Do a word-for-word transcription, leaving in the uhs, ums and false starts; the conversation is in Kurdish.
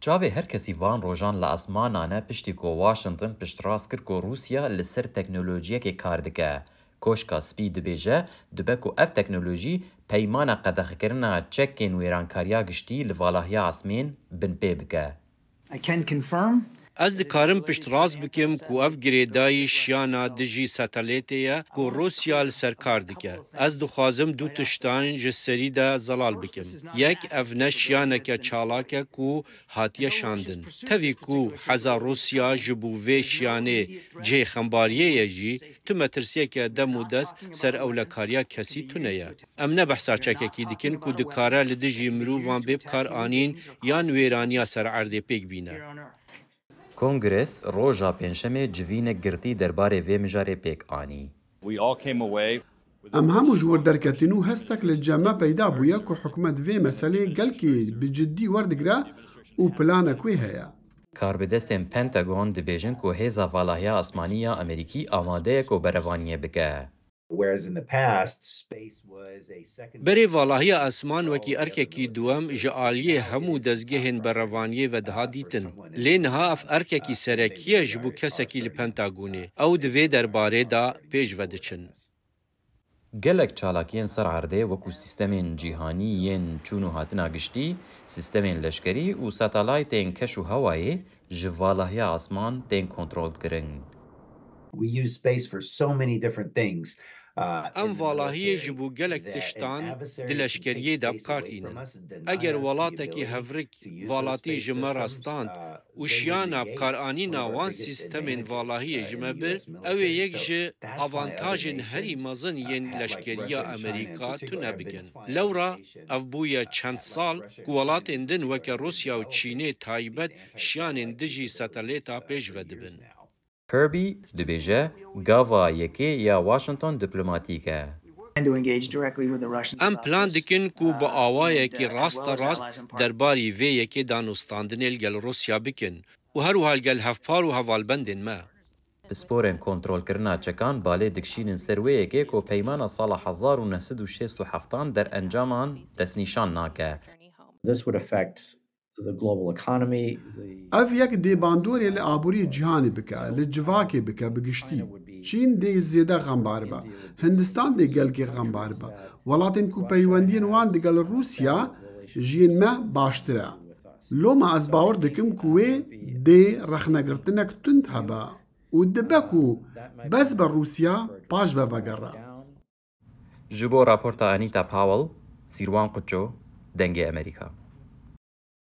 Çavê her kesî van rojan li esmanan e, piştî ku Washington piştrast kir ku Rûsya li ser teknolojiyekê kar dike. Koşka Spî dibêje, dibe ku ev teknolojî peymana qedexekirina çekên wêrankariya giştî li valahiya esmên binpê bike. I can confirm Ez dikarim piştrast bikim ku ev girêdayî şiyana dijî satelêtê ye ku Rûsya li ser kar dike. Ez dixwazim du tiştan ji serî de zelal bikim. Yek, ev ne şiyaneke çalak e ku hatiye şandin. Tevî ku heza Rûsya ji bo vê şiyanê cihê xembariyê ye jî, tu metirsiyeke dem û dest ser ewlekariya kesî tune ye. Em ne behsa çekekî dikin ku dikare li dijî mirovan bê bikaranîn yan wêraniya ser erdê pêk bîne. Kongres roja Pêncşemê civînek girtî derbarê vê mijarê pêk anî. We all came away Em hemû ji wir derketin û hestek li cem me peyda bûye ku hikûmet vê meselê gelkî bi ciddî werdigire û planek wê heye. Karbidestên Pentagon dibêjin ku Hêza Valahiya Asmanî ya Amerîkî amade ye ku berevaniyê bike. Whereas in the past, space was a second. Berê valahiya esman wekî erkekî duwem ji aliyê hemû dezgehên berevaniyê ve diha dîtin. Lê niha ev erkekî serekî ye ji bo kesekî li Pentagonê. Ew di vê derbarê de pêş ve diçin. Gelek çalakiyên ser erdê wekû sîstemên cîhanî yên çûn û hatina giştî, sîstemên leşkerî û satelaytên keş û hewayê ji valahiya asman tên kontrolkirin. We use space for so many different things. Uh, Em valahiyê ji bo gelek tiştan di leşkeriyê de bi kar tînin. Eger welatekî hevrik valatî ji me re stand û şiyana bikaranîna wan sîstemên valahiyê ji me bir, ew ê yek ji avantajên herî mezin yên leşkeriya Amerîka tune bikin. Lewra ev bûye çend sal ku welatên din weke Rûsya û Çînê taybet şiyanên dijî satelêta pêş ve dibin. Kirby dibêje, gava yekê ya Washington diplomatîk e. And to engage directly with the Russians Em about plan this, dikin ku bi uh, awayekî and, uh, as raste well as rast allies and partners. derbarî vê yekê danûstandinê li gel Rûsya bikin û her wiha li gel hevpar û hevalbendên me. Pisporên kontrolkirina çekan balê dikişînin ser wê yekê ku peymana sala hezar û neh sed û şêst û heftan derencaman destnîşan nake. This would affect the global economy. The Ev yek dê bandorê li aboriyê cîhanê bike, li civakê bike bi giştî. Çîn dê zêde xembar be. Hindistan dê gelkê xembar be. Welatên ku peywendiyên wan digel Rûsya ji yên me baştir e. Loma ez bawer dikim ku wê dê rexnegirtinek tund hebe û dibe ku bes be Rûsya paş ve vegere. Ji bo raporta Anita Powell, Sîrwan Quço, Dengê Amerîka.